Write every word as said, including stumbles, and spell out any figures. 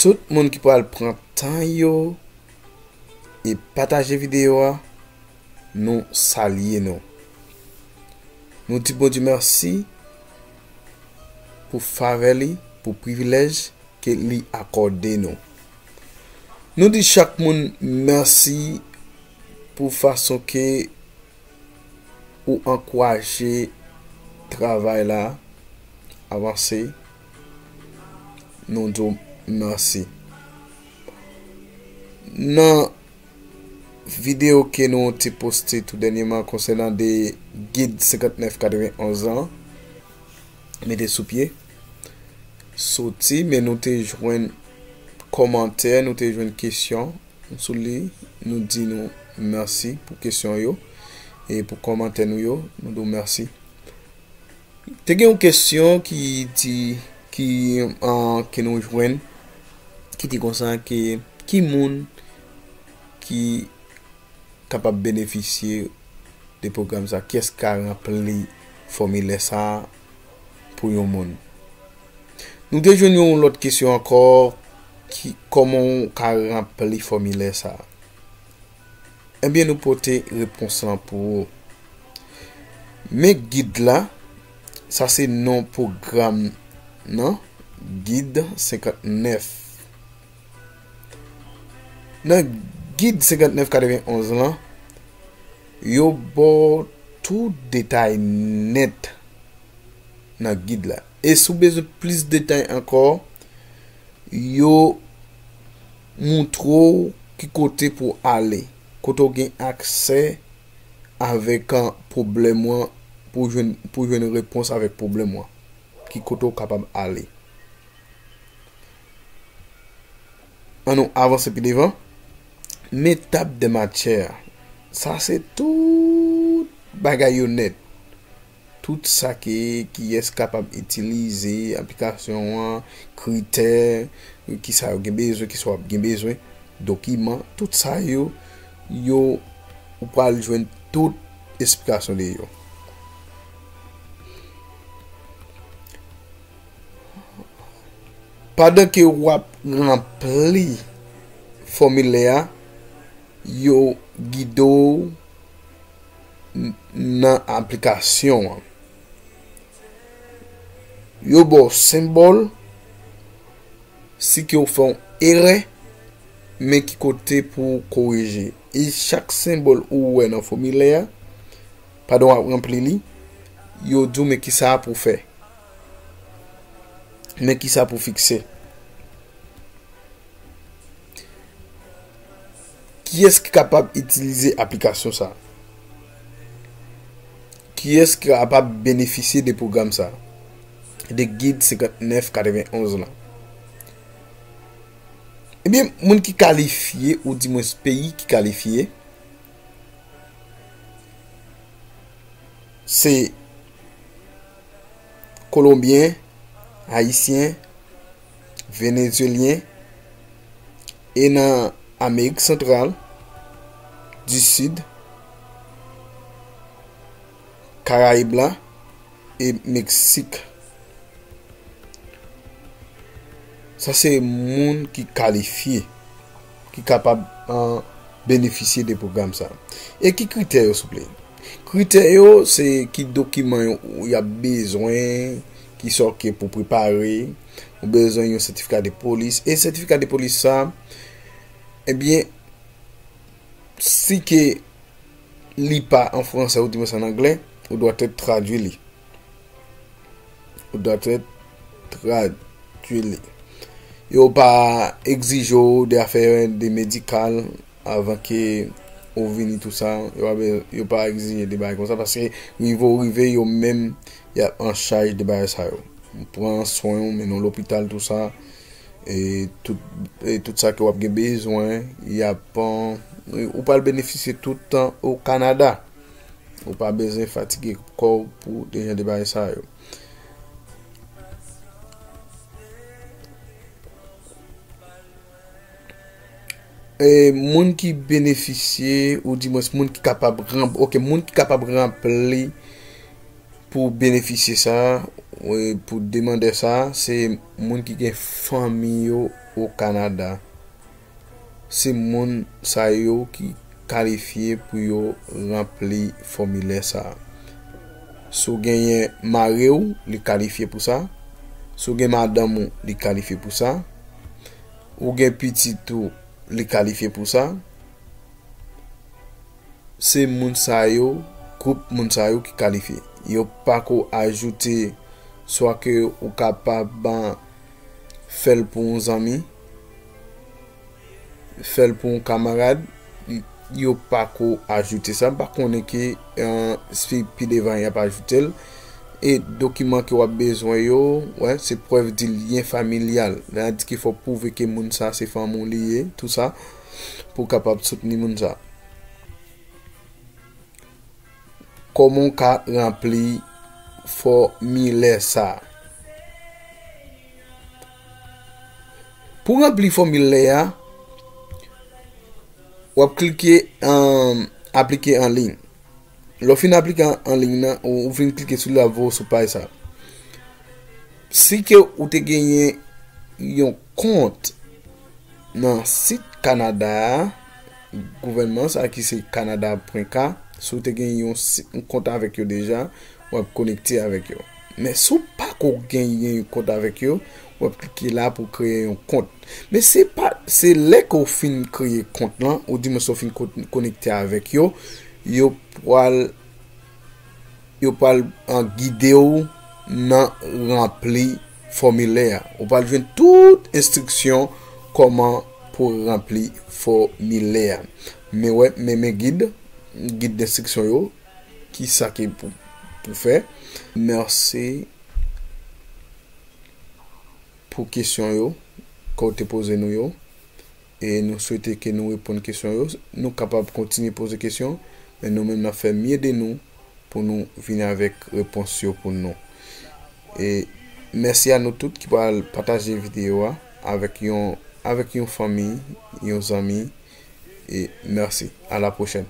Tout moun ki pral pran tan yo e pataje videyo a, nou salye nou. Nou di Bondye mèsi pou favè li, pou privilèj ke li akòde nou. Nou di chak moun mèsi pou fason ke ou ankouraje travay la avanse. Nou di w mèsi. Nan videyo ke nou te poste tou dènyèman konsènan de gid senkantnèf katrevenonz lan, mete sou pye, soti, men nou te jwenn kòmantè, nou te jwenn kesyon sou li. Nou di nou mèsi pou kesyon yo e pou kòmantè nou yo. Nou di w mèsi. Te gen yon kesyon ki di, ki, an, ke nou jwenn, ki di konsa ke ki moun ki kapab benefisye de pwogram sa? Kiyès ki ka ranpli fòmilè sa pou yon moun? Nou te jwenn yon lòt kesyon ankò, ki, kòman w ka ranpli fòmilè sa? Ebyen, nou pote repons lan pou ou. Men gid la, sa se non pwogram nan, gid senkantnèf. Nan gid senkantnèf katrevenonz lan, yo ba w tout detay nèt nan gid la. E si w bezwen plis detay ankò, yo moutre w ki kote pou w ale, kote w gen aksè avèk, an, pwoblèm ou an, pou w jwenn, pou w jwenn repons avèk pwoblèm ou an, ki kote w kapab ale. Ann nou avanse pi devan. Men tab de matyè. Sa se tout bagay yo nèt. Tout sa ke, kiyès kapab itilize aplikasyon an, kritè, kisa yo gen bezwen, kisa w ap gen bezwen, dokiman, tout sa yo, yo, ou pral jwenn tout esplikasyon de yo. Pandan ke w ap ranpli fòmilè a, yo gide w n-, nan aplikasyon an. Yo ba w senbòl, si ke w fè yon erè, men ki kote pou w korije. E chak senbòl ou wè nan fòmilè a, pandan w ap ranpli li, yo di w men kisa pou w fè. Men kisa pou fikse. Kiyès ki kapab itilize aplikasyon sa? Kiyès ki kapab benefisye de pwogram sa? De gid senkantnèf katrevenonz lan? Ebyen, moun ki kalifye, oudimwens peyi ki kalifye, se Kolonbyen, Ayisyen, Venezyelyen, e nan Amerik Santral, di Sid, Karayib la, e Meksik. Sa se moun ki kalifye, ki kapab, an, benefisye de pwogram sa. E ki kritè yo, souple? Kritè yo, se ki dokiman yo, y ap bezwen, ki sa w ke pou prepare, ou bezwen yon sètifika de polis. E sètifika de polis sa, ebyen, si ke li pa an fransè, oudimwens an anglè, ou dwatèt tradui li. Ou dwatèt tradui li. Yo pa egzije w de afè de medikal avan ke ou vini, tou sa. Yo pa be-, yo pa egzije de bagay konsa, paske rive w rive, yo menm, y ap an chaj de bagay sa yo. Pran swen w, mennen w lopital, tou sa. E tout, e tout sa ke w ap gen bezwen, y ap, ou pral benefisye tout tan o Kanada. Ou pa bezwen fatige kò w pou de jan de bagay sa yo. E moun ki benefisye, oudimwens moun ki kapab ranp-, ok, moun ki kapab ranpli pou benefisye sa, Wi, pou demandè sa, se moun ki gen fanmi yo o Kanada. Se moun sa yo ki kalifye pou yo ranpli fòmilè sa. Si w genyen mari w, li kalifye pou sa. Si w gen madanm ou, li kalifye pou sa. Ou gen pitit ou, li kalifye pou sa. Se moun sa yo, gwoup moun sa yo ki kalifye. Yo pa ko ajoute, swa ke ou kapab, ah, fè l pou yon zanmi, fè l pou yon kamarad, yo pa ko ajoute sa. M pa konnen ke, eh, si pi devan y ap ajoute l. E dokiman ke w ap bezwen yo, wè, se prèv di lyen familyal. Lè a di ke fò pwouve ke moun sa se fanmi w li ye, tou sa, pou w kapab soutni moun sa. Kòman w ka ranpli fòmilè sa? Pou ranpli fòmilè a, w ap klike, um, aplike an liy. Lè w fin aplike an, an liy nan, ou, ou vin klike sou li, l ap voye w sou paj sa. Si ke ou te genyen yon kont nan sit Kanada a, gouvènman sa ki se kanada pwen ka, si w te gen yon si-, yon kont avèk yo deja, w ap konekte avèk yo. Men si w pa ko genyen yon kont avèk yo, w ap klike la pou kreye yon kont. Men se pa, se lè ke w fin kreye kont lan, ou di mwen si w fin ko-, konekte avèk yo, yo pral yo pral, ah, gide w nan ranpli fòmilè a. Ou pral jwenn tout enstriksyon kòman pou ranpli fòmilè a. Men wè, men, men gid, gid enstriksyon yo, ki sa ki pou, pou fè. Mèsi pou kesyon yo ke w te poze nou yo. E nou swete ke nou reponn kesyon yo. Nou kapab kontinye poze kesyon, men nou menm n ap fè mye de nou pou nou vini avèk repons yo pou nou. E mèsi a nou tout ki pral pataje videyo a avèk yon, avèk yon fanmi, yon zanmi. E mèsi. A la pwochèn.